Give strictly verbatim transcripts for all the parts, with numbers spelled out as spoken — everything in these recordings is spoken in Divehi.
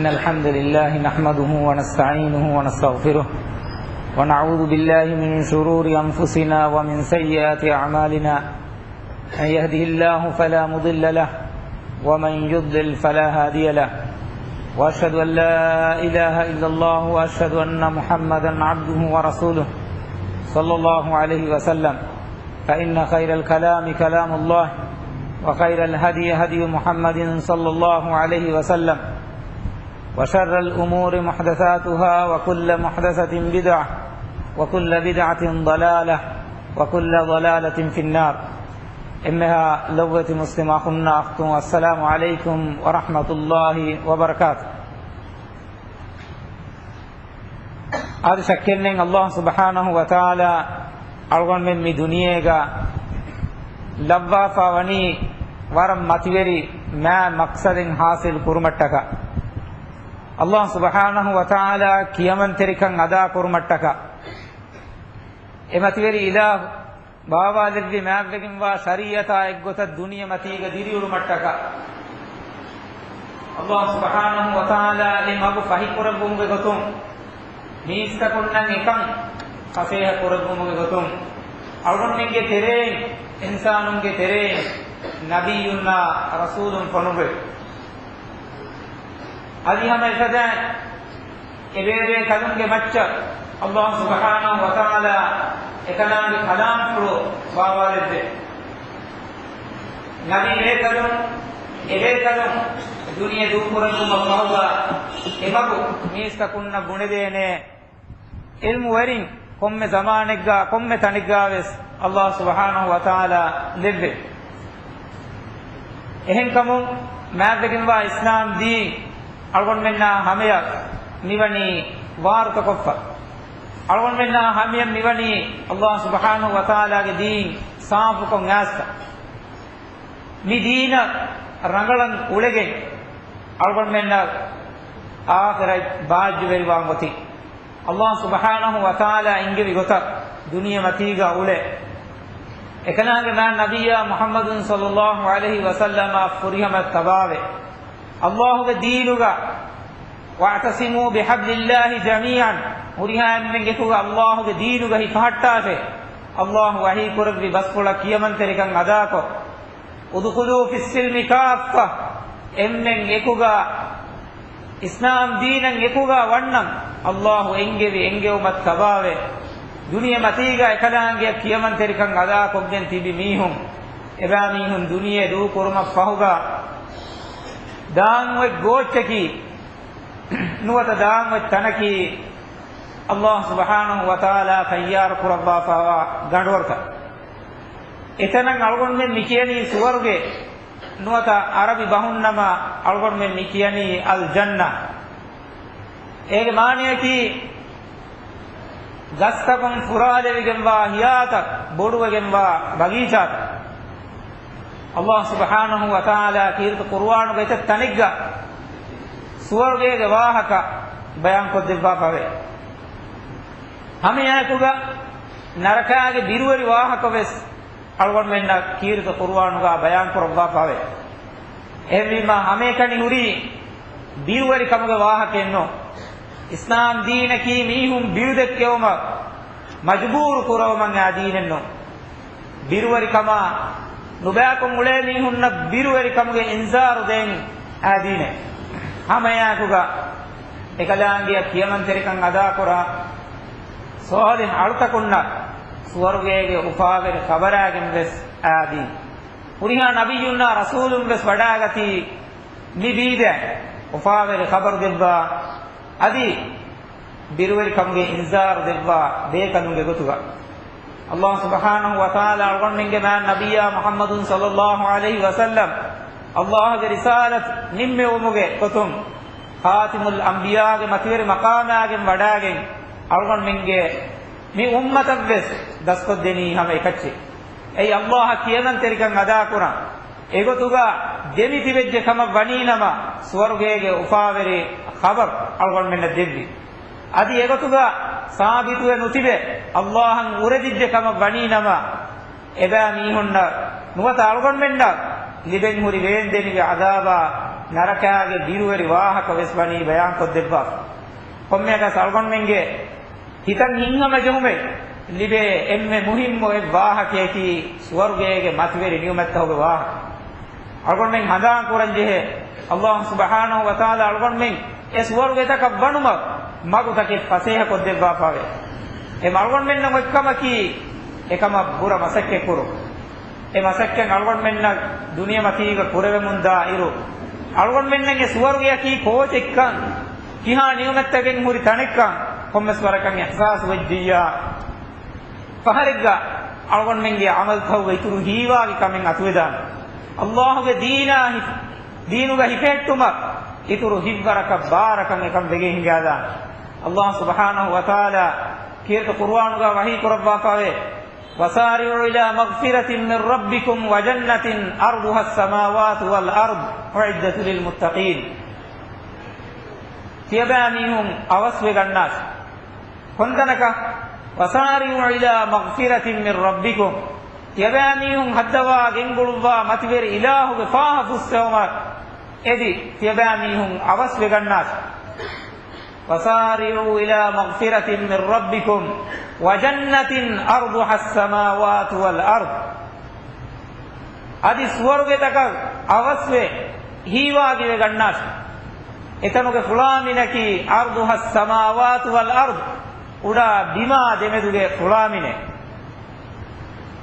إن الحمد لله نحمده ونستعينه ونستغفره، ونعوذ بالله من شرور أنفسنا ومن سيئات أعمالنا. من يهده الله فلا مضل له، ومن يضلل فلا هادي له. وأشهد أن لا إله إلا الله، وأشهد أن محمدا عبده ورسوله، صلى الله عليه وسلم. فإن خير الكلام كلام الله، وخير الهدي هدي محمد صلى الله عليه وسلم، وشر الأمور محدثاتها، وكل محدثة بدعة، وكل بدعة ضلالة، وكل ضلالة في النار. އެންމެހާ ލޮބުވެތި މުސްލިމް އަޚުންނާ އުޚްތުން، އައްސަލާމު ޢަލައިކުމް ވަރަޙްމަތުﷲި ވަބަރަކާތު. އަދި ޝައްކެއްނެތް، އައްލާހު ސުބްޙާނަހު ވަތަޢާލާ އަޅުގަނޑުމެން މި ދުނިޔޭގަ ލައްވާފަ ވަނީ ވަރަށް މަތިވެރި މާ މަޤްޞަދެއް ޙާޞިލް ކުރުމަށްޓަކާ. އައްލާހު ސުބްޙާނަހު ވަތަޢާލާ ކިޔަމަންތެރިކަން އަދާ ކުރުމަށްޓަކާ. އެ މަތިވެރި އިލާހު ބާވާލެއްވި މާތްވެގެންވާ ޝަރީޢަތާ އެއްގޮތަށް ދުނިޔެމަތީގަ ދިރިއުޅުމަށްޓަކާ، އައްލާހު ސުބްޙާނަހު ވަތަޢާލާ އެ މަގު ފަހިކުރެއްވުމުގެ ގޮތުން، މީސްތަކުންނަށް އެކަން ފަސޭހަ ކުރެއްވުމުގެ ގޮތުން، އަޅުގަނޑުމެންގެ ތެރެއިން، އިންސާނުންގެ ތެރެއިން ނަބިއްޔުންނާ ރަސޫލުން ފޮނުއްވެވި. އަދި ހަމަ އެފަދައިން އެބޭބޭކަލުންގެ މައްޗަށް އައްލާހު ސުބްޙާނަހު ވަތަޢާލާ އެކަލާނގެ ކަލާމްފުޅު ބާވާލެއްވެ، ނަބީ ބޭކަލުން، އެބޭކަލުން ދުނިޔެ ދޫކުރެއްވުމަށް ފަހުގަ އެމަގު މީސްތަކުންނަށް ބުނެދޭނެ ޢިލްމުވެރިން ކޮންމެ ޒަމާނެއްގަ ކޮންމެ ތަނެއްގަވެސް އައްލާހު ސުބްޙާނަހު ވަތަޢާލާ ލެއްވެ. އެހެންކަމުން މާތްވެގެންވާ އިސްލާމް ދީން އަޅުގަނޑުމެންނާ ހަމަޔަށް މިވަނީ ވާރުތަކޮށްފަ. އަޅުގަނޑުމެންނާ ހަމަޔަށް މިވަނީ އައްލާހު ސުބްޙާނަހު ވަތަޢާލާގެ ދީން ސާފުކޮށް އައިސްފަ. މި ދީނަށް ރަނގަޅަށް އުޅެގެން އަޅުގަނޑުމެންނަށް އާޚިރަތް ބާއްޖަވެރިވާން އޮތީ. އައްލާހު ސުބްޙާނަހު ވަތަޢާލާ އެންގެވި ގޮތަށް ދުނިޔެމަތީގަ އުޅެ، އެކަލާނގެ މާތް ނަބިއްޔާ މުޙައްމަދު ޞައްލައްލާހު ޢަލައިހި ވަސައްލަމަށް ފުރިހަމަ ތަބާވެ، އައްލާހުގެ ދީނުގަ "واعتصموا بحبل الله جميعا" ހުރިހާ އެންމެން އެކުގަ އައްލާހުގެ ދީނުގަ ހިފަހައްޓާށޭ. އައްލާހު ވަޙީ ކުރެއްވި ބަސްފުޅަށް ކިޔަމަންތެރިކަން އަދާކޮށް، "ادخلوا في السلم كافة" އެންމެން އެކުގަ އިސްލާމް ދީނަށް އެކުގަ ވަންނަން. އައްލާހު އެންގެވި އެންގެވުމަށް ތަބާވެ، ދުނިޔެމަތީގަ އެކަލާނގެއަށް ކިޔަމަންތެރިކަން އަދާކޮށްގެން ތިބި މީހުން، އެބައިމީހުން ދުނިޔެ ދޫކުރުމަށްފަހުގަ ދާން އޮތް ގޯއްޗަކީ ނުވަތަ ދާން އޮތް ތަނަކީ އައްލާހު ސުބްޙާނަހު ވަތަޢާލާ ތައްޔާރު ކުރައްވާފައިވާ ގަނޑުވަރުތައް. އެތަނަށް އަޅުގަނޑުމެން މިކިޔަނީ ސުވަރުގެ، ނުވަތަ ޢަރަބި ބަހުންނަމަ އަޅުގަނޑުމެން މި ކިޔަނީ އަލްޖަންނަ. އޭގެ މާނަޔަކީ ގަސްތަކުން ފުރާލެވިގެންވާ ހިޔާތައް، ބޮޑުވެގެންވާ ބަގީޗާތައް. އައްލާހު ސުބްޙާނަހު ވަތަޢާލާ ކީރިތި ޤުރުއާނުގަ އެތައް ތަނެއްގަ ސުވަރުގޭގެ ވާހަކަ ބަޔާންކޮށްދެއްވާފަވޭ. ހަމައެއާއެކުގަ ނަރަކާގެ ބިރުވެރި ވާހަކަވެސް އަޅުގަނޑުމެންނަށް ކީރިތި ޤުރުއާނުގަ ބަޔާންކުރައްވާފަވޭ. އެހެންވީމަ، ހަމައެކަނި ހުރީ ބިރުވެރިކަމުގެ ވާހަކައެއްނު. އިސްލާމް ދީނަކީ މީހުން ބިރުދެއްކެވުމަށް މަޖުބޫރު ކުރަވުމަށް އާ ދީނެއްނު. ބިރުވެރިކަމާ ނުބައިކޮށް އުޅޭ މީހުންނަށް ބިރުވެރިކަމުގެ އިންޒާރު ދޭން އާ ދީނެއް. ހަމައެއާއެކުގަ އެކަލާނގެއަށް ކިޔަމަންތެރިކަން އަދާކުރާ ޞާލިޙު އަޅުތަކުންނަށް ސުވަރުގޭގެ އުފާވެރި ޚަބަރާގެން ވެސް އާ ދީން. ހުރިހާ ނަބިއްޔުންނާ ރަސޫލުން ވެސް ވަޑާގަތީ މި ބީދައިން އުފާވެރި ޚަބަރު ދެއްވާ އަދި ބިރުވެރިކަމުގެ އިންޒާރު ދެއްވާ ބޭކަލުންގެ ގޮތުގަ. އައްލާހު ސުބްޙާނަހު ވަތަޢާލާ އަޅުގަނޑުމެންގެ މާތް ނަބިއްޔާ މުޙައްމަދު ޞައްލައްލާހު ޢަލައިހި ވަސައްލަމް އައްލާހުގެ ރިސާލަތު ނިންމެވުމުގެ ގޮތުން ޚާތިމުލް އަންބިޔާގެ މަތިވެރި މަޤާމާގެން ވަޑާގެން އަޅުގަނޑުމެންގެ މި އުއްމަތަށްވެސް ދަސްކޮށްދެނީ ހަމަ އެކައްޗެއް. އެއީ އައްލާހަށް ކިޔަމަންތެރިކަން އަދާކުރަން. އެގޮތުގަ ދެމިތިބެއްޖެ ކަމަށް ވަނީނަމަ، ސުވަރުގޭގެ އުފާވެރި ޚަބަރު އަޅުގަނޑުމެންނަށް ދެއްވި. އަދި އެގޮތުގަ ސާބިތުވެ ނުތިބެ، އައްލާހަށް އުރެދިއްޖެ ކަމަށް ވަނީނަމަ، އެބައިމީހުންނަށް ނުވަތަ އަޅުގަނޑުމެންނަށް ލިބެންހުރި ވޭންދެނިވި ޢަޛާބާ ނަރަކާގެ ބިރުވެރި ވާހަކަ ވެސް ވަނީ ބަޔާންކޮށްދެއްވާފަ. ކޮންމެއަކަސް އަޅުގަނޑުމެންގެ ހިތަށް ހިތްހަމަޖެހުމެއް ލިބޭ އެންމެ މުހިއްމު އެއް ވާހަކަޔަކީ ސުވަރުގޭގެ މަތިވެރި ނިޢުމަތްތަކުގެ ވާހަކަ. އަޅުގަނޑުމެން ހަނދާން ކުރަން ޖެހޭ، އަﷲ ސުބްޙާނަހޫ ވަތަޢާލާ އަޅުގަނޑުމެން އެ ސުވަރުގެތަކަށް ވަނުމަށް މަގުތަކެއް ފަސޭހަކޮށްދެއްވާފަވޭ. އެ އަޅުގަނޑުމެންނަށް އޮތްކަމަކީ އެކަމަށް ބުރަ މަސައްކަތްކުރުން. އެ މަސައްކަތް އަޅުގަނޑުމެންނަށް ދުނިޔެމަތީގަ ކުރެވެމުންދާ އިރު، އަޅުގަނޑުމެންނަށް އެ ސުވަރުގެއަކީ ކޯޗެއްކަން، ކިހާ ނިޢުމަތްތަކެއް ހުރި ތަނެއްކަން ކޮންމެސް ވަރަކަށް އިޙްސާސް ވެއްޖިއްޔާ، ފަހަރެއްގަ އަޅުގަނޑުމެންގެ ޢަމަލުތަކުގަ އިތުރު ހީވާގި ކަމެއް އަތުވެދާނެ. އަﷲގެ ދީނާ ހި-، ދީނުގަ ހިފެހެއްޓުމަށް އިތުރު ހިތްވަރަކަށް ބާރަކަށް އެކަން ވެގެން ހިނގާދާނެ. އަﷲ ސުބްޙާނަހޫ ވަތަޢާލާ ކީރިތި ޤުރުއާނުގަ ވަޙީ ކުރައްވާފަވޭ، وسارعوا إلى مغفرة من ربكم وجنة عرضها السماوات والأرض أعدت للمتقين. ތިޔަބައިމީހުން އަވަސްވެގަންނާށި. ކޮންތަނަކަށް؟ وسارعوا إلى مغفرة من ربكم. ތިޔަބައިމީހުން ހައްދަވާ ގެންގުޅުއްވާ މަތިވެރި އިލާހުގެ ފާހަ ފުއްސެވުމަށް އެދި، ތިޔަބައިމީހުން އަވަސްވެގަންނާށި. وسارعوا إلى مغفرة من ربكم وجنة عرضها السماوات والأرض. އަދި ސުވަރުގެތަކަށް އަވަސްވެ ހީވާގިވެގަންނާށި. އެތަނުގެ ފުޅާމިނަކީ عرضها السماوات والأرض، އުޑާ ބިމާ ދެމެދުގެ ފުޅާމިނެއް.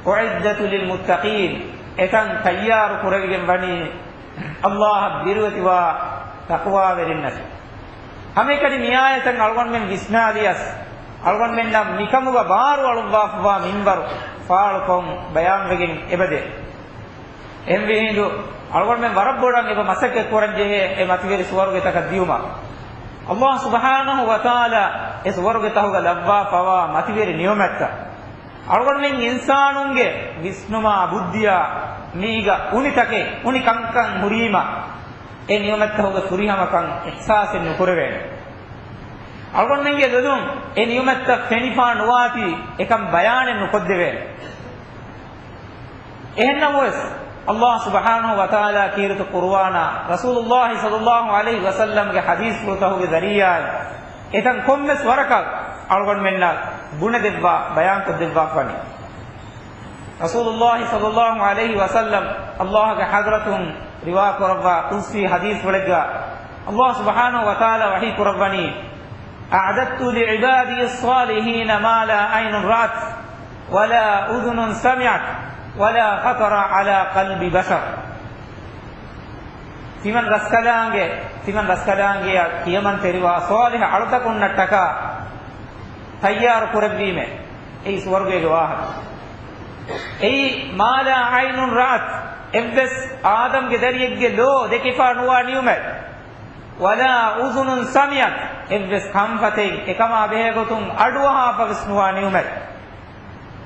أعدت للمتقين، އެތަން ތައްޔާރު ކުރެވިގެން ވަނީ އަﷲއަށް ބިރުވެތިވާ ތަޤްވާވެރިންނަށް. ހަމައެކަނި މިއާޔަތަށް އަޅުގަނޑުމެން ވިސްނާލިޔަސް، އަޅުގަނޑުމެންނަށް މިކަމުގަ ބާރު އަޅުއްވާފަވާ މިންވަރު ފާޅުކޮށް ބަޔާންވެގެން އެބަދޭ. އެހެންވީހިނދު، އަޅުގަނޑުމެން ވަރަށް ބޮޑަށް އެބަ މަސައްކަތް ކުރަން ޖެހޭ އެ މަތިވެރި ސުވަރުގެތަކަށް ދިޔުމަށް. އަﷲ ސުބްޙާނަހޫ ވަތަޢާލާ އެ ސުވަރުގެތަކުގަ ލައްވާފަވާ މަތިވެރި ނިޢުމަތްތައް އަޅުގަނޑުމެން އިންސާނުންގެ ވިސްނުމާ ބުއްދިއާ މީގަ އުނި ތަކެއް، އުނި ކަންކަން ހުރީމަ، އެ ނިޢުމަތްތަކުގެ ފުރިހަމަކަން އިޙްސާސެއް ނުކުރެވޭނެ. އަޅުގަނޑުމެންގެ ލޮލުން އެ ނިޢުމަތްތައް ފެނިފާ ނުވާތީ، އެކަން ބަޔާނެއް ނުކޮށްދެވޭނެ. އެހެންނަމަވެސް، އަﷲ ސުބްޙާނަހޫ ވަތަޢާލާ ކީރިތި ޤުރުއާނާ ރަސޫލުﷲ ޞައްލަﷲ ޢަލައިހި ވަސައްލަމްގެ ޙަދީޘްފުޅުތަކުގެ ޒަރީޢާއިން އެތަން ކޮންމެސް ވަރަކަށް އަޅުގަނޑުމެންނަށް ބުނެދެއްވާ، ބަޔާންކޮށްދެއްވާފަވަނީ. ރަސޫލުﷲ ޞައްލަﷲ ޢަލައިހި ވަސައްލަމް އަﷲގެ ޙަޟްރަތުން ރިވާ ކުރައްވާ ޤުދުސީ ޙަދީޘްފުޅެއްގަ އަﷲ ސުބްޙާނަހޫ ވަތަޢާލާ ވަޙީ ކުރައްވަނީ، أعددت لعبادي الصالحين ما لا عين رأت ولا أذن سمعت ولا خطر على قلب بشر. ތިމަން ރަސްކަލާނގެ، ތިމަން ރަސްކަލާނގެއަށް ކިޔަމަންތެރިވާ ޞާލިޙު އަޅުތަކުންނަށްޓަކާ ތައްޔާރު ކުރެއްވީމޭ. އެއީ ސުވަރުގޭގެ ވާހަކަ. އެއީ ما لا عين رأت، އެއްވެސް އާދަމްގެ ދަރިއެއްގެ ލޯ ދެކިފާ ނުވާ ނިޢުމަތް. ولا أذن سمعت، އެއްވެސް ކަންފަތެއް އެކަމާ ބެހޭގޮތުން އަޑުއަހާފަވެސް ނުވާ ނިޢުމަތް.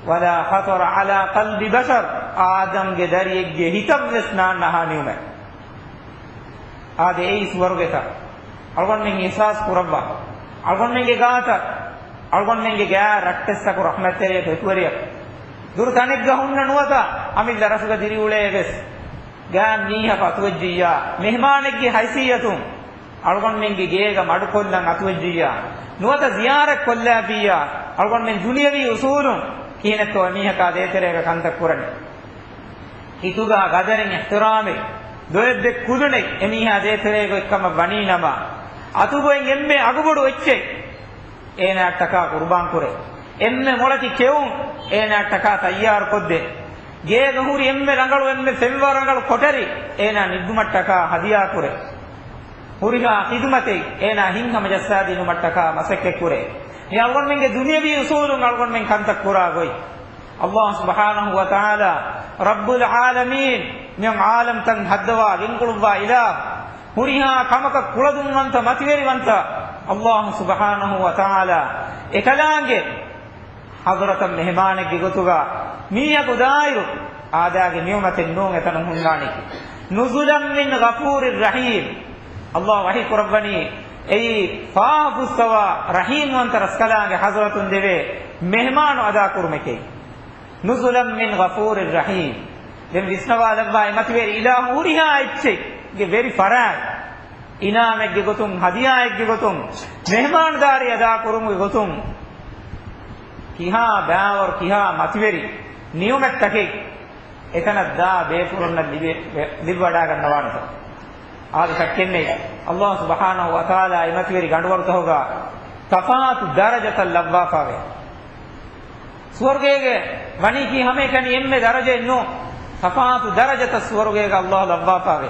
ولا خطر على قلب بشر، އާދަމްގެ ދަރިއެއްގެ ހިތަށްވެސް ނާންނަހާ ނިޢުމަތް. އާދެ، އެއީ ސުވަރުގެތައް. އަޅުގަނޑުމެން އިޙްސާސް ކުރައްވާ. އަޅުގަނޑުމެންގެ ގާތަށް، އަޅުގަނޑުމެންގެ ގާތް ރައްޓެއްސަކު ރަޙްމަތްތެރިޔަކު އެކުވެރިޔަކު ދުރު ތަނެއްގަ ހުންނަ ނުވަތަ އަމިއްލަ ރަށުގަ ދިރިއުޅޭ ވެސް ގާތް މީހަކު އަތުވެއްޖިއްޔާ، މެހްމާނެއްގެ ހައިސިއްޔަތުން އަޅުގަނޑުމެންގެ ގޭގަ މަޑުކޮށްލަން އަތުވެއްޖިއްޔާ، ނުވަތަ ޒިޔާރަތް ކޮށްލާފިއްޔާ، އަޅުގަނޑުމެން ދުނިޔަވީ އުސޫލުން ކިހިނެއްތޯ އެމީހަކާ ދޭތެރޭގަ ކަންތައް ކުރަނީ؟ ހިތުގަ ގަދަރެއް، އިޙްތިރާމެއް، ލޯތްބެއް، ކުލުނެއް އެމީހާ ދޭތެރޭގަ އޮތްކަމަށް ވަނީ ނަމަ، އަތުގައި އެންމެ އަގުބޮޑު އެއްޗެއް އޭނާއަށްޓަކާ ޤުރުބާން ކުރޭ. އެންމެ މޮޅަކި ކެއުން އޭނާއަށްޓަކާ ތައްޔާރު ކޮށްދޭ. ގޭގަ ހުރި އެންމެ ރަނގަޅު، އެންމެ ފެންވަރަނގަޅު ކޮޓަރި އޭނާ ނިއްދުމަށްޓަކާ ހަދިޔާ ކުރޭ. ހުރިހާ ޚިދުމަތެއް އޭނާ ހިތްހަމަޖައްސާދިނުމަށްޓަކާ މަސައްކަތް ކުރޭ. މި އަޅުގަނޑުމެންގެ ދުނިޔަވީ އުސޫލުން އަޅުގަނޑުމެން ކަންތައް ކުރާ ގޮތް. އަﷲ ސުބްޙާނަހޫ ވަތަޢާލާ ރައްބުލް ޢާލަމީން، މި ޢާލަމްތައް ހައްދަވާ ގެންގުޅުއްވާ އިލާހު، ހުރިހާ ކަމަކަށް ކުޅަދުންވަންތަ މަތިވެރިވަންތަ އަﷲ ސުބްޙާނަހޫ ވަތަޢާލާ އެކަލާނގެ ޙަޟްރަތަށް މެހެމާނެއްގެ ގޮތުގަ މީހަކު ދާއިރު އާދައިގެ ނިޢުމަތެއް ނޫން އެތަނަށް ހުންނާނީކީ. نزلا من غفور رحيم. އަﷲ ވަޙީ ކުރައްވަނީ އެއީ ފާހަ ފުއްސަވާ ރަޙީމްވަންތަ ރަސްކަލާނގެ ޙަޟްރަތުން ދެވޭ މެހެމާނު އަދާކުރުމެކޭ. نزلا من غفور رحيم. ދެން ވިސްނަވާލައްވާ އެ މަތިވެރި އިލާހު ހުރިހާ އެއްޗެއްގެ ވެރި ފަރާތް އިނާމެއްގެ ގޮތުން، ހަދިޔާއެއްގެ ގޮތުން، މެހްމާންދާރީ އަދާކުރުމުގެ ގޮތުން، ކިހާ ބައިވަރު، ކިހާ މަތިވެރި ނިޢުމަތްތަކެއް އެތަނަށް ދާ ބޭފުޅުންނަށް ލިބި-، ލިބިވަޑާގަންނަވާނެތޯ؟ އާދެ، ޝައްކެއްނެތް، އައްލާހު ސުބްޙާނަހު ވަތަޢާލާ އެ މަތިވެރި ގަނޑުވަރުތަކުގަ ތަފާތު ދަރަޖަތައް ލައްވާފަވޭ. ސުވަރުގޭގެ ވަނީކީ ހަމައެކަނި އެންމެ ދަރަޖައެއް ނޫން. ތަފާތު ދަރަޖަތައް ސުވަރުގޭގަ އައްލާހު ލައްވާފަވޭ.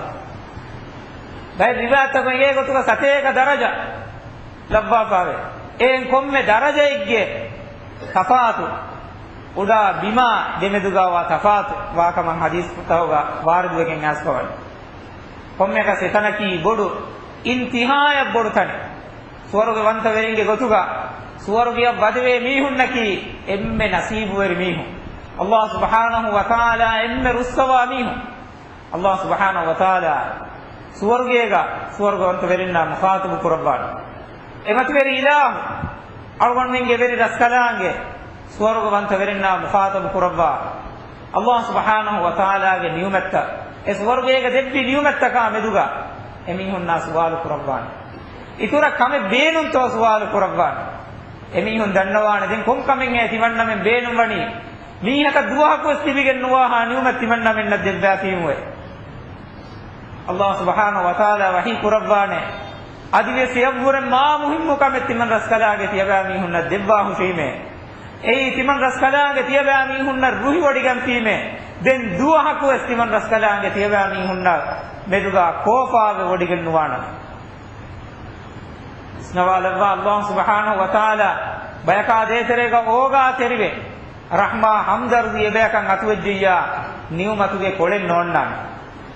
ބައެއް ރިވާޔަތްތަކުން އެ ގޮތުގަ ސަތޭކަ ދަރަޖަ ލައްވާފަވޭ. އެއިން ކޮންމެ ދަރަޖައެއްގެ ތަފާތު، އުޑާ ބިމާ ދެމެދުގަވާ ތަފާތު ވާކަމަށް ޙަދީޘްފުޅުތަކުގަ ވާރިދުވެގެން އައިސްފަވަނީ. ކޮންމެއަކަސް އެތަނަކީ ބޮޑު، އިންތިހާޔަށް ބޮޑު ތަނެއް. ސުވަރުގެވަންތަވެރިންގެ ގޮތުގަ ސުވަރުގެއަށް ވަދެވޭ މީހުންނަކީ އެންމެ ނަސީބުވެރި މީހުން. އައްލާހު ސުބްޙާނަހު ވަތަޢާލާ އެންމެ ރުއްސަވާ މީހުން. އައްލާހު ސުބްޙާނަހު ވަތަޢާލާ ސުވަރުގޭގަ ސުވަރުގެވަންތަވެރިންނާ މުޚާޠަބު ކުރައްވާނެ. އެ މަތިވެރި އިލާހު، އަޅުގަނޑުމެންގެ ވެރި ރަސްކަލާނގެ ސުވަރުގެވަންތަވެރިންނާ މުޚާޠަބު ކުރައްވާ. އައްލާހު ސުބްޙާނަހު ވަތަޢާލާގެ ނިޢުމަތްތައް، އެ ސުވަރުގޭގަ ދެއްވި ނިޢުމަތްތަކާ މެދުގަ އެމީހުންނާ ސުވާލު ކުރައްވާނެ. އިތުރަށް ކަމެއް ބޭނުންތޯ ސުވާލު ކުރައްވާނެ. އެމީހުން ދަންނަވާނެ ދެން ކޮން ކަމެއްހޭ ތިމަންނަމެން ބޭނުންވަނީ؟ މީހަކަށް ދުވަހަކުވެސް ލިބިގެން ނުވާހާ ނިޢުމަތް ތިމަންނަމެންނަށް ދެއްވާފީމުވެ. އައްލާހު ސުބްޙާނަހު ވަތަޢާލާ ވަޙީ ކުރައްވާނެ، އަދިވެސް އެއަށްވުރެ މާ މުހިއްމު ކަމެއް ތިމަން ރަސްކަލާނގެ ތިޔަބައިމީހުންނަށް ދެއްވާހުށީމޭ. އެއީ ތިމަން ރަސްކަލާނގެ ތިޔަބައިމީހުންނަށް ރުހިވޮޑިގަންފީމޭ. ދެން ދުވަހަކުވެސް ތިމަން ރަސްކަލާނގެ ތިޔަބައިމީހުންނަށް މެދުގަ ކޯފާވެ ވޮޑިގެން ނުވާނަމޭ. ވިސްނަވާލައްވާ، އައްލާހު ސުބްޙާނަހު ވަތަޢާލާ ބަޔަކާ ދޭތެރޭގަ އޯގާތެރިވެ، ރަޙްމާ ހަމްދަރްދީ އެބަޔަކަށް އަތުވެއްޖިއްޔާ، ނިޢުމަތުގެ ކޮޅެއް ނޯންނާނެ.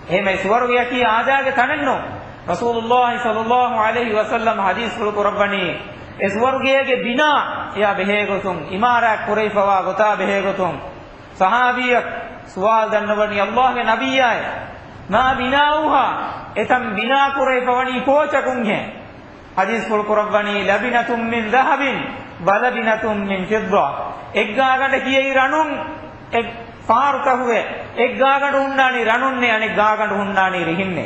އެހެންވެ، ސުވަރުގެއަކީ އާދައިގެ ތަނެއްނޫން. ރަސޫލުއްލާހި ޞައްލައްލާހު ޢަލައިހި ވަސައްލަމަ ޙަދީޘްފުޅު ކުރައްވަނީ، އެ ސުވަރުގޭގެ ބިނާޔާ ބެހޭގޮތުން، ޢިމާރާތް ކުރެވިފަވާ ގޮތާ ބެހޭގޮތުން، ޞަޙާބީއަކު ސުވާލު ދަންނަވަނީ، އައްލާހުގެ ނަބިއްޔާއޭ، މާ ބިނާއުހާ، އެތަން ބިނާ ކުރެވިފަވަނީ ކޯޗަކުންހޭ؟ ޙަދީޘްފުޅު ކުރައްވަނީ، ލަބިނަތުން މިން ޛަހަބިން ވަލަބިނަތުން މިން ފިއްޟަ. އެއްގާގަނޑަކީ އެއީ ރަނުން، އެއް ފާރުތަކުގެ އެއްގާގަނޑު ހުންނާނީ ރަނުންނޭ، އަނެއްގާގަނޑު ހުންނާނީ ރިހިންނޭ.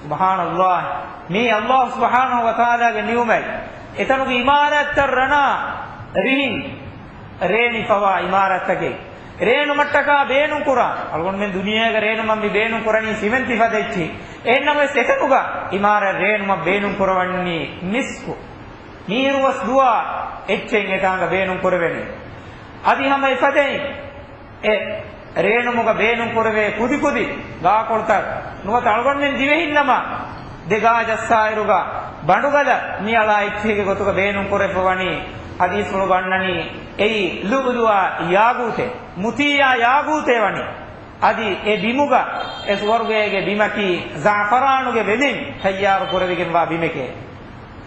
ސުބްޙާނައްލާހް. މީ އައްލާހު ސުބްޙާނަހު ވަތަޢާލާގެ ނިޢުމަތް. އެތަނުގެ ޢިމާރާތްތައް ރަނާ ރިހިން ރޭނިފަވާ ޢިމާރާތްތަކެއް. ރޭނުމަށްޓަކާ ބޭނުންކުރާ، އަޅުގަނޑުމެން ދުނިޔޭގަ ރޭނުމަށް މި ބޭނުންކުރަނީ ސިމެންތި ފަދަ އެއްޗެއް. އެހެންނަމަވެސް އެތަނުގަ ޢިމާރާތް ރޭނުމަށް ބޭނުންކުރަވަނީ މިސްކު. މީރުވަސް ދުވާ އެއްޗެއް އެތާނގަ ބޭނުންކުރެވެނީ. އަދި ހަމަ އެފަދައިން އެ ރޭނުމުގަ ބޭނުންކުރެވޭ ކުދިކުދި ގާކޮޅުތައް ނުވަތަ އަޅުގަނޑުމެން ދިވެހިންނަމަ ދެ ގާ ޖައްސާއިރުގަ ބަނޑުގަލަށް މިއަޅާ އެއްޗެހިގެ ގޮތުގަ ބޭނުންކުރެފަ ވަނީ ޙަދީޘްފުޅުގަ އަންނަނީ އެއީ ލުއުލުއާ ޔާގޫތެއް، މުތިއްޔާ ޔާގޫތެއް ވަނީ. އަދި އެ ބިމުގަ އެ ސުވަރުގޭގެ ބިމަކީ ޒަޢަފަރާނުގެ ވެލިން ތައްޔާރު ކުރެވިގެންވާ ބިމެކޭ.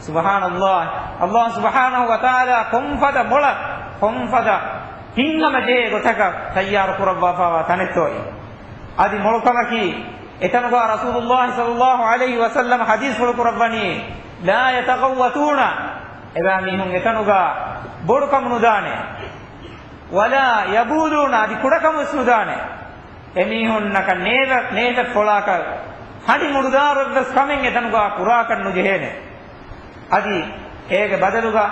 ސުބްޙާނައްލާހް. އައްލާހު ސުބްޙާނަހު ވަތަޢާލާ ކޮންފަދަ މޮޅަށް، ކޮންފަދަ ހިތްހަމަޖެހޭ ގޮތަކަށް ތައްޔާރު ކުރައްވާފައިވާ ތަނެއްތޯއޭ. އަދި މޮޅުކަމަކީ، އެތަނުގަ ރަސޫލުއްލާހި ޞައްލައްލާހު ޢަލައިހި ވަސައްލަމަ ޙަދީޘްފުޅު ކުރައްވަނީ، ލާ ޔަތަޣައްވަތޫނަ، އެބައިމީހުން އެތަނުގަ ބޮޑުކަމު ނުދާނެ. ވަލާ ޔަބޫލޫނަ، އަދި ކުޑަކަމުވެސް ނުދާނެ. އެމީހުންނަކަށް ނޭވެ-، ނޭފެއް ފޮޅާކަށް ހަނި މުޑުދާރު އެއްވެސް ކަމެއް އެތަނުގަ ކުރާކަށް ނުޖެހޭނެ. އަދި އޭގެ ބަދަލުގަ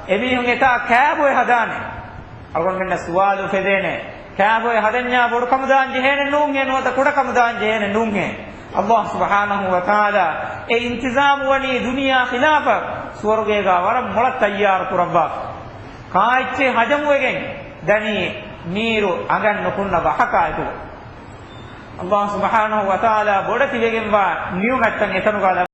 އެމީހުން އެތާ ކާބޮއެ ހަދާނެ. އަޅުގަނޑުމެންނަށް ސުވާލު އުފެދޭނެ، ކާބޮއެ ހަދަންޏާ ބޮޑުކަމުދާން ޖެހޭނެ ނޫންހޭ ނުވަތަ ކުޑަކަމުދާން ޖެހޭނެ ނޫންހޭ؟ އައްލާހު ސުބްޙާނަހު ވަތަޢާލާ އެ އިންތިޒާމު ވަނީ ދުނިޔާ ޚިލާފަށް ސުވަރުގޭގަ ވަރަށް މޮޅަށް ތައްޔާރު ކުރައްވާފަ. ކާއެއްޗެއް ހަޖަމުވެގެން ދަނީ މީރު އަނގަން ނުކުންނަ ވަހަކާއެކުގަ. އައްލާހު ސުބްޙާނަހު ވަތަޢާލާ ބޮޑެތިވެގެންވާ ނިޢުމަތްތައް އެތަނުގަ